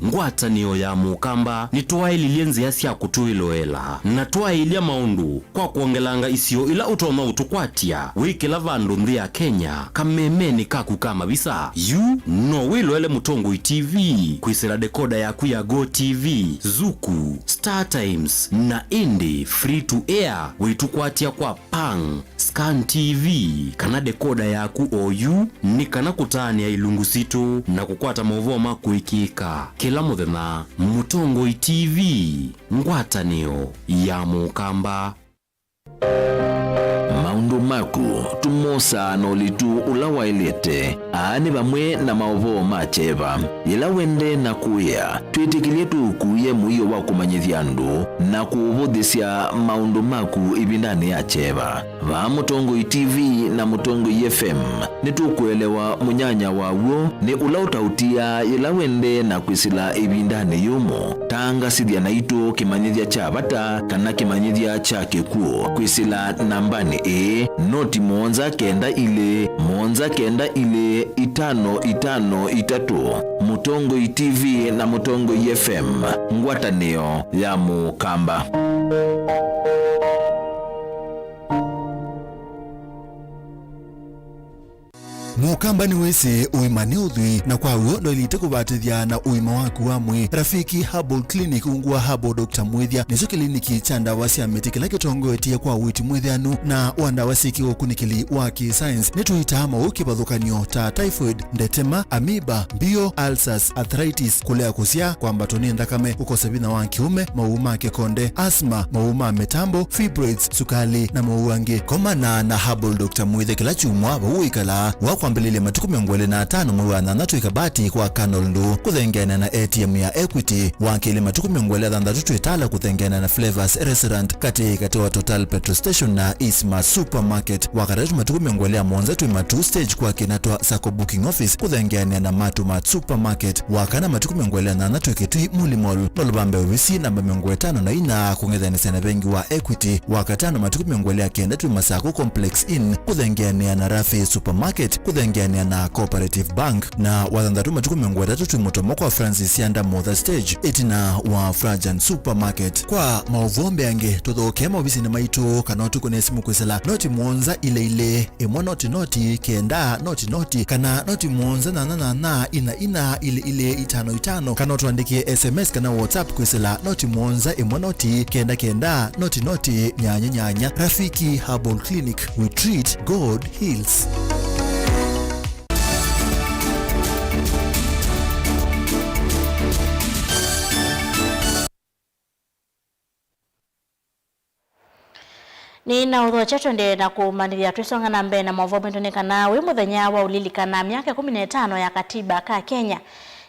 ngwatanĩo ya Mũkamba nĩtwaĩlilye nzĩa sya kũtwĩloela na twaĩlya maũndũ kwa kwongelanga isio ila ũtonya ũtũkwatya wĩ kĩla vandũ nthĩ ya Kenya kamemenĩ kaku ka mavisa. Yu no wĩloele Mũtongoi T V kwĩsĩla dekoda yaku ya Go T V, Zuku, Star Times, na ĩndĩ free to air wĩtũkwatya kwa Pang, Scan T V, kana dekoda yaku oyu, nĩ kana kũtaanĩa ilungu sitũ na kũkwata maũvoo ma kũĩkĩĩka kĩla mũthenya. Mũtongoi T V, ngwatanĩo ya Mũkamba. Maũndũ maku tũmosaa na ũlitu ũla waĩlĩte. Aa nĩ vamwe na maũvoo ma kyeva. Yĩla wendee na kũĩa, twĩtĩkĩlye tũũkuĩe mũio wa kũmanyĩthya andũ na kũũvũthĩsya maũndũ maku ĩvindanĩ ya kyeva. Vaa Mũtongoi T V na Mũtongoi F M, nĩtũkũelewa mũnyanya wa w'o nĩ ũla ũtaũtiaa yĩla wendee na kwĩsĩla ĩvindanĩ yũmũ. Tangasĩthya naitũ kĩmanyĩthya kya vata kana kĩmanyĩthya kya kĩkw'ũ kwĩsĩla nambanĩ ĩĩ, noti mũonza kenda ilĩ, mũonza kenda ilĩ, itano itano itatũ. Mũtongoi T V na Mũtongoi F M, ngwatanĩo ya Mũkamba. Mũkamba nĩwĩsĩ ũima nĩ ũthwii, na kwa w'o ndwaĩlĩte kũvatĩthya na ũima waku wa mwĩĩ. Rafiki Herbal Clinic, ungu wa Herbal Doctor Mwĩthya, nĩkyo kĩliniki kya ndawa sya mĩtĩ kĩla kĩtongoetye kwa ũiiti mwĩthĩanu na wa ndawa syĩkĩwe ũkunĩkĩli wa kĩ-science. Nĩtũitaa maũũ kĩvathũkany'o ta typhoid, ndetema, amoeba, mbio, ulcers, arthritis, kũlea kũsyaa, kwambatwa nĩ nthakame, kũkosa vinya wa kĩũme, maũũ ma kĩkonde, asthma, maũũ ma mĩtambo, fibroids, sukali, na maũũ angĩ. Komana na Herbal Doctor Mwĩthya kĩla kyumwa vau ũikalaa, wa kwambĩlĩlya matukũ mĩongo ĩlĩ na atano mwei wa thanthatũ Ikabati kwa Colonel Ndũ, kũthengeanĩa na A T M ya Equity, wa kelĩ matukũ mĩongo ĩlĩ na thanthatũ twĩ Tala kũthengeanĩa na Flavors Restaurant, katĩ katĩ wa Total Petrol Station na Isma Supermarket, wa katatũ matukũ mĩongo ĩlĩ na mũonza twĩ Matuu Stage kwa kĩna twa Sacco Booking Office kũthengeanĩa na Matumart Supermarket, wa kana matukũ mĩongo ĩlĩ na nyanya twĩ Kĩtui Muli Mall, no lũvambe ovisi namba mĩongo ĩtano na inya kũng'ethanĩsya na vengi wa Equity, wa katano matukũ mĩongo ĩlĩ na kenda twĩ Masako Complex Inn kũthengeanĩa na Rafi Supermarket kũthengeanĩa na Cooperative Bank, na wa thanthatũ matukũ mĩongo ĩtatũ twĩ Mũtomo kwa Francis Sianda Motha Stage ĩtina wa Frajan Supermarket. Kwa maũvoo mbeange, tũthokee maovisinĩ maitũ kana ũtũkũne simũ kwĩsĩla noti mũonza ilĩ ilĩ, ĩmwe noti noti, kenda noti noti, kana noti mũonza nyanya nyanya, ina ina, ilĩ ilĩ, itano itano, kana ũtũandĩkĩe S M S kana WhatsApp kwĩsĩla noti mũonza ĩmwe noti, kenda kenda, noti noti, nyanya nyanya. Rafiki Herbal Clinic, we treat, God heals. Nĩnaũthokya twendee na kũmanyĩthya twĩsonga na mbee na maũvoo maitũ nĩ kana wĩ mũthenya wa ũlilikana myaka ĩkũmi na ĩtano ya katiba ka Kenya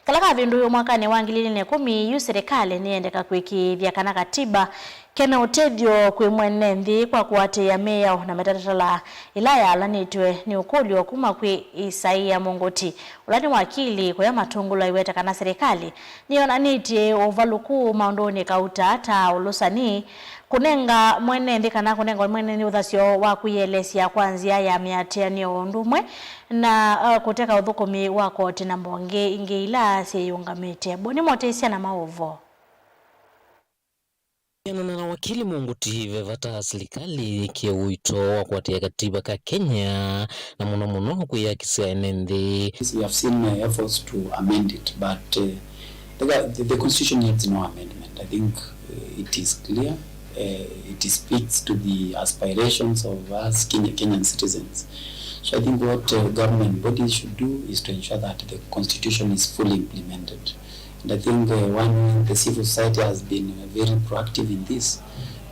kala kavĩndũiwe mwakanĩ wa ngili ilĩ na ĩkũmi, yu silikalĩ nĩyendeka kũĩkĩĩthya kana katiba kena ũtethyo kwĩ mwene nthĩ kwa kũatĩĩa mĩao na mĩtalatala ĩla yaalanĩtw'e nĩ ũkũlyo kuma kwĩ Isaia Mũngũti, ũla nĩ wakili kũya Matungulu, aiweta kana silikalĩ nĩyonanĩtye ũvalũku maũndũnĩ kauta ta ũlũsani, kũnenga mwene nthĩ kana kũnenga mwene nthĩ ũthasyo wa kwĩyelesya kwa nzĩa ya mĩatĩanĩo o ũndũ ũmwe na, uh, kũteka ũthũkũmi wa koti na mbonge ingĩ ila syĩyũngamĩte. Boni Motĩsya na maũvoo. Kwĩanana na wakili Mũngũti, ve vata silikalĩ yĩkĩe ũito wa kũatĩĩa katiba ka Kenya, na mũno mũno kwĩyakisya ene nthĩ. We have seen, uh, efforts to amend it, but, uh, the, the, the constitution needs no amendment. I think, uh, it is clear. Uh, it speaks to the aspirations of us Kenya, Kenyan citizens. So I think what, uh, government bodies should do is to ensure that the constitution is fully implemented. And I think, uh, one, the civil society has been, uh, very proactive in this.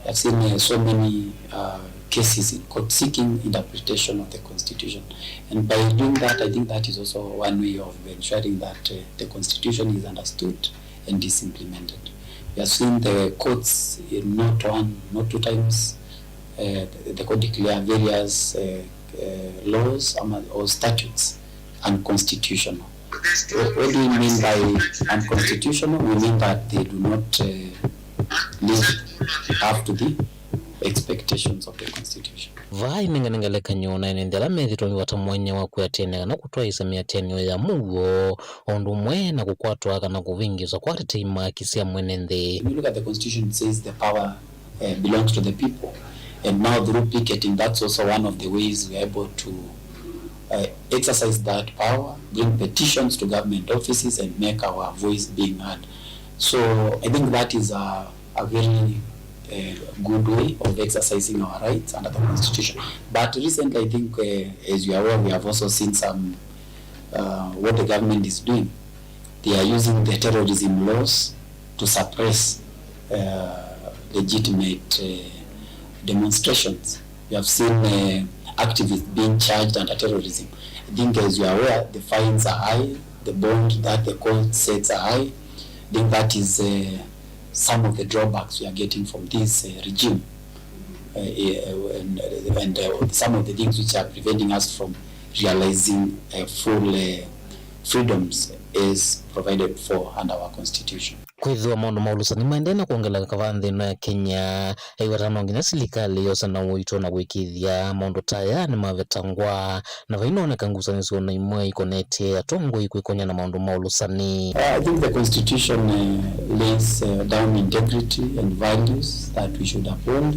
I've seen, uh, so many, uh, cases in court seeking interpretation of the constitution. And by doing that, I think that is also one way of ensuring that, uh, the constitution is understood and is implemented. We have seen the courts in not one, not two times, uh, the court declare various, uh, uh, laws, um, or statutes unconstitutional. What, what do we mean by unconstitutional? We mean that they do not, uh, live up to the, uh, expectations of the constitution. Vaa inengane ngelekany'o na ene nthĩ ala methĩtwe mĩvata mwanya wa kwĩatĩanĩa kana kũtwaĩĩsya mĩatĩanĩo ya mũuo, o ũndũ ũmwe na kũkwatwa kana kũvĩngĩĩswa kwa atetei ma haki sya mwene nthĩ. When you look at the constitution, it says the power uh, belongs to the people. And now through picketing, that's also one of the ways we are able to uh, exercise that power, bring petitions to government offices and make our voice being heard. So I think that is a, a very uh, good way of exercising our rights under the constitution. But recently, I think, uh, as you are aware, we have also seen some uh, what the government is doing. They are using the terrorism laws to suppress uh, legitimate uh, demonstrations. We have seen uh, activists being charged under terrorism. I think, as you are aware, the fines are high, the bond that the court sets are high. I think that is uh, some of the drawbacks we are getting from this uh, regime. Uh, and, and uh, some of the things which are preventing us from realizing uh, full uh, freedoms as provided for under our constitution. Kwĩthĩwa maũndũ ma ũlũsani maendee na kwongeleka vaa nthĩ ĩno ya Kenya, aiweta no nginya silikalĩ yose na ũito na kũĩkĩĩthya maũndũ ta aya nĩmavetangwa, na vainooneka ngusanĩsyo o na imwe ikonetye atongoi kwĩkonya na maũndũ ma ũlũsani. Uh, I think the constitution uh, lays uh, down integrity and values that we should uphold.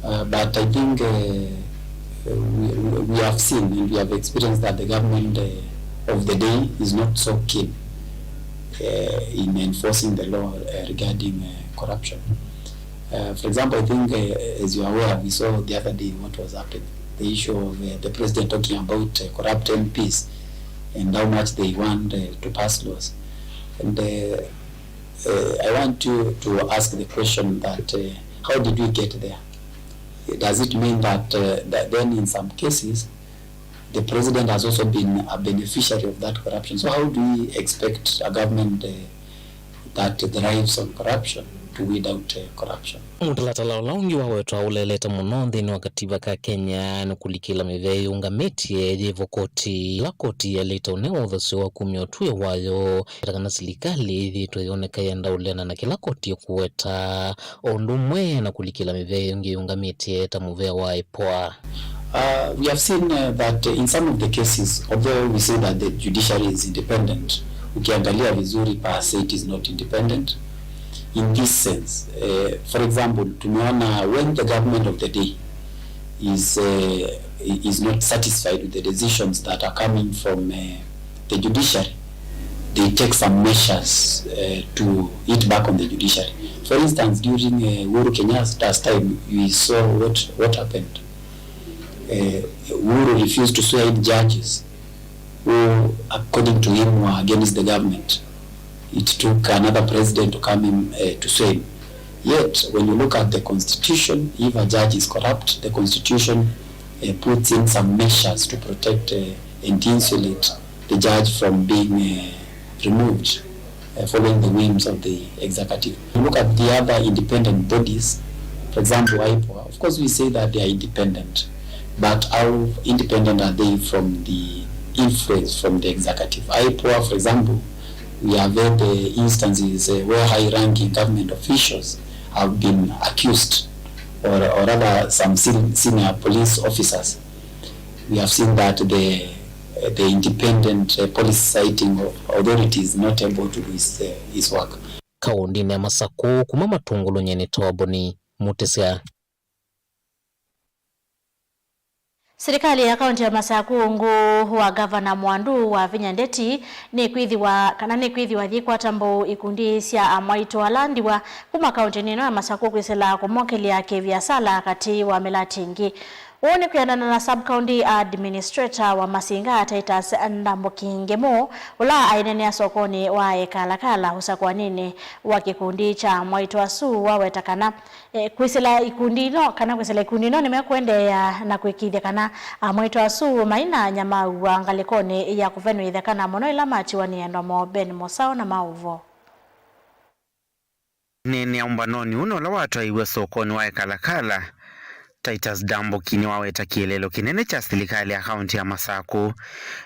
Uh, but I think uh, uh, we, we have seen and we have experienced that the government uh, of the day is not so keen uh, in enforcing the law uh, regarding uh, corruption. Uh, for example, I think uh, as you are aware, we saw the other day what was happening. The issue of uh, the president talking about uh, corrupt M Ps and how much they want uh, to pass laws. And uh, uh, I want you to ask the question that uh, how did we get there? Does it mean that, uh, that then in some cases the president has also been a beneficiary of that corruption? So how do we expect a government uh, that thrives on corruption to weed out uh, corruption? Mũtalatala ũla ũngĩ wawetwa ũlelete mũno nthĩnĩ wa kativa ka Kenya nĩ kũlikĩla mĩvea yĩũngamĩtye yĩvo koti. Ĩla koti yĩalĩte ũneo ũthasyo wa kumya ũtw'ĩo wayo, ĩta kana silikalĩ ĩthĩĩtwe yoneka yenda ũleana na kĩla koti ĩkũweta, o ũndũ ũmwe na kũlikĩla mĩvea ĩngĩ yĩũngamĩtye ta mũvea wa IPOA. Uh, we have seen uh, that in some of the cases, although we say that the judiciary is independent, ukiangalia vizuri per se it is not independent in this sense. Uh, for example, tumeona when the government of the day is, uh, is not satisfied with the decisions that are coming from uh, the judiciary, they take some measures uh, to hit back on the judiciary. For instance, during uh, Uhuru Kenyatta's time, we saw what, what happened. Uh, Uhuru refused to swear in judges who, according to him, were against the government. It took another president to come in uh, to swear him. Yet, when you look at the constitution, if a judge is corrupt, the constitution uh, puts in some measures to protect uh, and insulate the judge from being uh, removed uh, following the whims of the executive. You look at the other independent bodies, for example, IPOA, of course we say that they are independent, but how independent are they from the influence from the executive? IPOA, for example, we have had the instances uh, where high-ranking government officials have been accused, or, or rather some senior police officers. We have seen that the, the independent uh, policy citing authority is not able to do his, uh, his work. Kaũndĩnĩ ya Masakũ, kuma Matũngũlũ, nyie nĩ Toboni Mũtĩsya. Silikalĩ ya kaũntĩ ya Masakũ, ungu wa Gavana Mwandu Wavinya Ndeti, nĩkwĩthĩwa kana nĩkwĩthĩwa yĩkwata mbau ikundi sya amwaitũ ala ndiwa kuma kaũntĩnĩ ĩno ya Masakũ kwĩsĩla kũmokelea kĩviasala katĩ wa mĩlatĩ ĩngĩ. Ũũ nĩ kwĩanana na Sub-County Administrator wa Masinga, Titus Ndambuki Ngemu, ũla aineenea sokonĩ wa Ekalakala ũsakũanĩnĩ wa kĩkundi kya amwaitũ asu, waweta kana E, kwĩsĩla ikundi ino, kana kwĩsĩla ikundi ino nĩmekũendeea na kũĩkĩĩthya kana amwaitũ asu mai na nyamau wa ngalĩkonĩ ya kũvenw'a itheka, na mũno ĩla matiwa nĩ endwa moo. Ben Mũsao na maũvoo. Nĩnĩa ũmbanonĩ ũũ na ũla watwaĩiwe sokonĩ wa Ekalakala, Titus Ndambuki nĩwaweta kĩeleelo kĩnene kya silikalĩ ya kaũntĩ ya Masakũ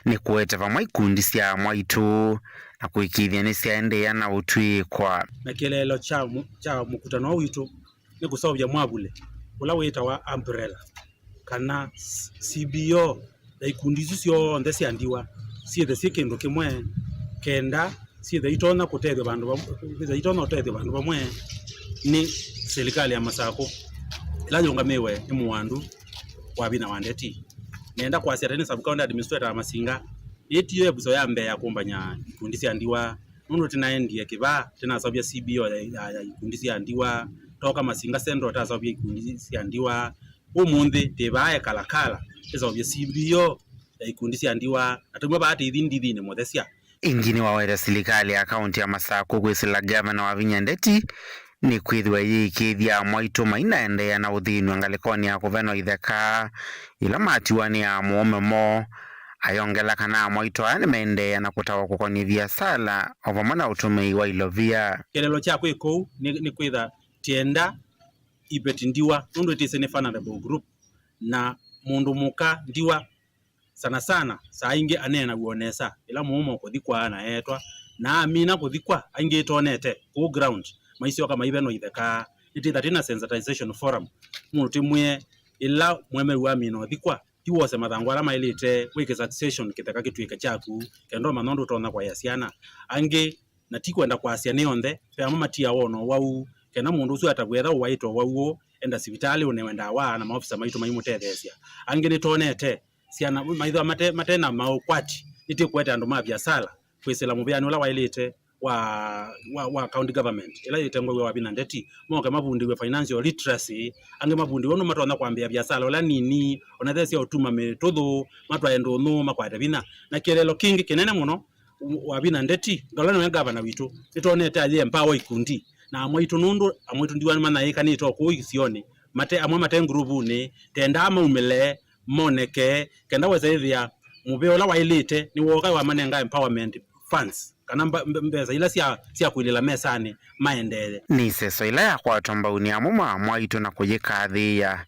nĩ kũete vamwe ikundi sya amwaitũ na kũĩkĩĩthya nĩsyaendeea na ũtw'ĩĩkwa. Na kĩeleelo kya mũ-, kya mũkutano witũ nĩ kũseũvya mwavulĩ ũla wĩtawa umbrella, kana CBO, na ikundi isu syonthe sya ndiwa syĩthe syĩ kĩndũ kĩmwe, kenda syĩthe itonya kũtethw'a vandũ vamwe, itonya ũtethw'a vandũ vamwe nĩ silikalĩ ya Masakũ ĩla yũngamĩwe nĩ Mũwandu Wavinya wa Ndeti. Nĩenda kwasya tene sub county administrator wa Masinga, ĩĩ tiyo episode ya mbee ya kũmbany'a ikundi sya ndiwa, nũndũ tĩnaendie Kĩvaa, tĩnaseũvya CBO ya, ya, ya ikundi sya ndiwa, twoka Masinga Central, taseũvya ikundi sya ndiwa. Ũmũnthĩ twĩ vaa Ekalakala, tĩseũvye CBO ya ikundi sya ndiwa, na tũmwe vaa tĩithi ndithinĩ mũthesya. Ĩngĩ nĩwaweta silikalĩ ya kaunti ya Masakũ kwĩsĩla ngavana Wavinya Ndeti nĩkwĩthĩwa ĩyĩĩkĩĩthya amwaitũ mainaendeea na ũthĩnw'a ngalĩkonĩ ya kũvenwa itheka ila matiwa nĩ amũũme moo, ayongela kana amwaitũ aya nĩmaendeea na kũtawa kũkonĩ viasala o vamwe na ũtũmĩi wa ilovia. Kĩeleelo kya kwĩka ũu nĩ, nĩ kwĩtha tienda iveti ndiwa, nũndũ ĩtĩsĩ nĩ vulnerable group, na mũndũ mũka ndiwa sana sana, saa ingĩ aneenaw'a o nesa ĩla mũũme ũkũthikwa na eetwa, na amina kũthikwa, aingĩ ĩtonete kũu ground, maisyoka maivenwa itheka. Nĩtĩtha twĩ na sensitization forum, mũndũ twĩmwĩe, ĩla mũemeu amina ũthikwa, ti wose mathangũ ala maĩlĩte, wĩke succession, kĩtheka kĩtw'ĩke kyaku, kenda ũmanya ũndũ ũtonya kwaĩa syana. Angĩ, na ti kwenda kwasya nĩ onthe, ve amwe matiawa o na ũwau, kenda mũndũ ũsu atavw'a ethĩwa ũwaĩte ũwau ũũ, enda sivitalĩ ũnewe ndawa na maofisa maitũ maimũtetheesya. Angĩ nĩtwonete syana maithwa mate, mate na maũkwati, nĩtwĩkũete andũ ma viasala kwĩsĩla mũvĩanĩ ũla waĩlĩte wa, wa, wa county government ĩla yĩtongow'e Wavinya Ndeti, moke mavundĩw'e financial literacy, angĩ mavundĩw'e ũndũ matonya kwambĩĩa viasala ũla nini, ona ethĩwa sya ũtuma mĩtũthũ, matwae ndũnyũ, makwate vinya. Na kĩeleelo kĩngĩ kĩnene mũno, Wavinya Ndeti, ngalwa nĩwe ngavana witũ, nĩtwonete ayĩ empower ikundi na amwaitũ, nũndũ amwaitũ ndiwa nĩmanyaĩĩkanĩte o kũu isionĩ, mate, amwe mate nguruvunĩ, tendaa maumĩle, moneke, kenda wesa ĩthĩa mũvea ũla waĩlĩte nĩwooka wamanenga empowerment funds, kana mba-, mbe-, mbesa ila sya, sya kũilĩla mesanĩ maendee. Nĩ ĩseso ĩla yakwatwa mbau nĩ amwe ma amwaitũ na kũyĩkathĩĩa.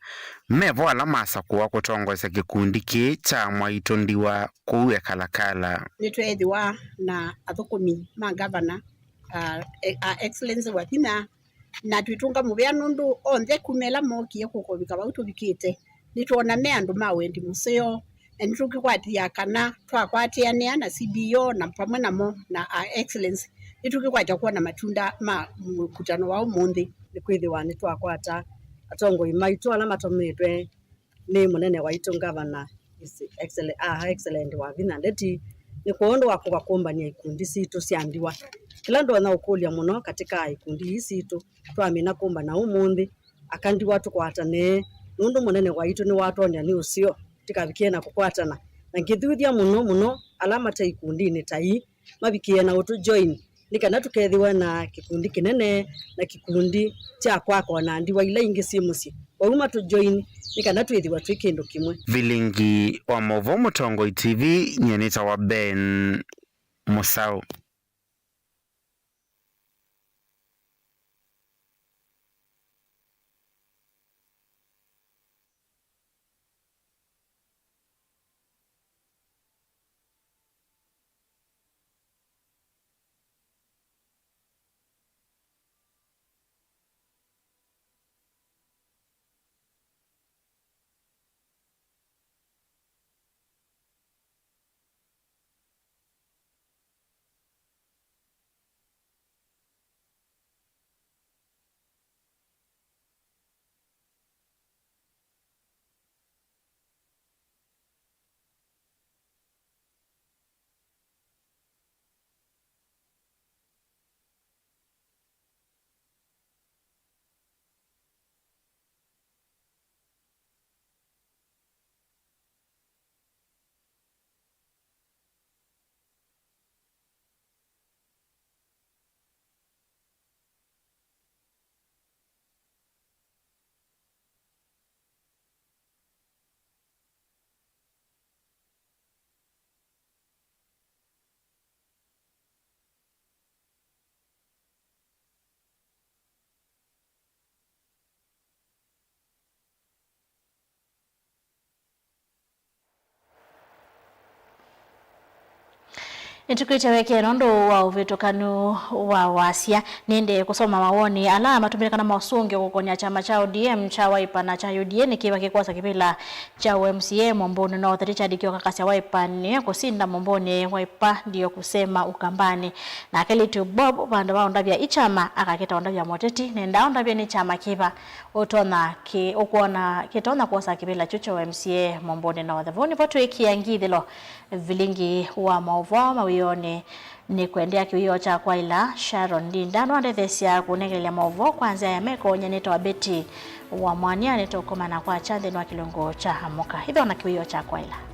Mevo ala masakũa kũtongoesya kĩkundi kĩĩ kya amwaitũ ndiwa kũu Ekalakala. Nĩtweethĩwa na athũkũmi ma ngavana, uh, Her Excellency Wavinya, na twĩtũnga mũvea nũndũ onthe kuma ĩla mookie kũkovika vau tũvikĩte, nĩtwona me andũ ma wendi mũseo, na nĩtũkĩkwatĩĩa kana twakwatĩanĩa na CBO na vamwe namo na Her Excellency, nĩtũkĩkwata kwona matunda ma mũkutano wa ũmũnthĩ, nĩkwĩthĩwa nĩtwakwata atongoi maitũ ala matũmĩtwe nĩ mũnene waitũ ngavana, His Excell-, Her Excellent Wavinya Ndeti, nĩ kwondũ wa kũka kũmbany'a ikundi sitũ sya ndiwa. Kĩla ndonya ũkũlya mũno katĩ ka ikundi ii sitũ, twamina kũmbana ũmũnthĩ, aka ndiwa tũkwatanĩe, nũndũ mũnene waitũ nĩwatwony'a nĩ ũseo tũkavikĩe na kũkwatana, na ngĩthuthya mũno mũno ala mate ikundinĩ ta ii, mavikĩe na ũtũ join, nĩ kana tũkethĩwa na kĩkundi kĩnene na kĩkundi kya kwakwa na ndiwa ila ingĩ syĩ mũsyĩ. Wauma tũ join, nĩ kana twĩthĩwa twĩ kĩndũ kĩmwe. Vilingi wa maũvoo Mũtongoi T V, nyie nĩtawa Ben Mũsaũ. Nĩtũkwĩte wekee nũndũ wa ũvĩtũkanu wa wasya. Nĩendee kũsoma mawoni ala matũmĩle kana mosũngĩo kũkonya kyama kya O D M, kya Wiper na kya U D A nĩ kĩva kĩkwosa kĩvĩla kya ũ M C A Mũmbũnĩ North. Richard Kĩoka akasya Wiper nĩyo kũsinda Mũmbũnĩ, Wiper ndiyo kusema Ukambani. Nake Little Bob vandũ va ũndavya ĩ kyama akakĩta ũndavya mũteti. Nenda ũndavye nĩ kyama kĩva ũtonya kĩ-, ũkwona kĩtonya kwosa kĩvĩla kyu kya ũ M C A Mũmbũnĩ North. Vau nĩvo twĩkĩa ngithĩlo vilingi wa maũvoo mawĩonĩ. Nĩ kũendea kĩwĩoo kya kwaĩla, Sharon Ndinda nwandetheesya kũnengelelya maũvoo kwa nzĩa ya meko. Nyie nĩtawa Betty wa Mwania, nĩtũkomana kwakya nthĩnĩ wa kĩlungu kya Amũka. Ĩthĩwa na kĩwĩoo kya kwaĩla.